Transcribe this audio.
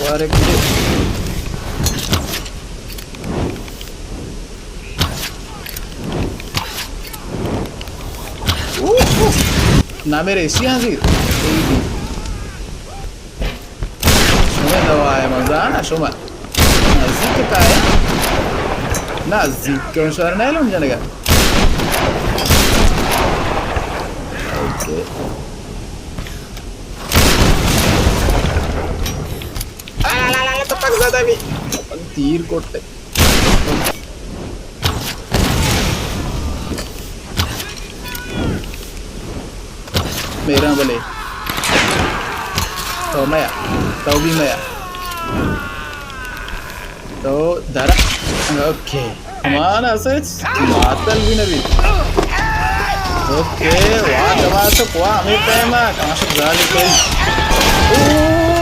وارے کجے۔ اوہ، اوہ۔ نہ میرے ایشی حاضر۔ شمئے دوا ءَ من زاناں، شما نزیک کائے؟ نزیک کہ شر نیلون جنگا۔ اوکے۔ آ، لا، لا، لا، لا، تو پک زیادہ بھی۔ تیر کوٹے۔ میرا بلے۔ تو میا۔ تو بھی میا۔ تو درا۔ اوکے۔ ہمانا سچ ماتل بھی نبی۔ اوکے، واہ، دوا تو کوا ہمیں ٹائم آ، کہاں سے جالی کوئی۔ او،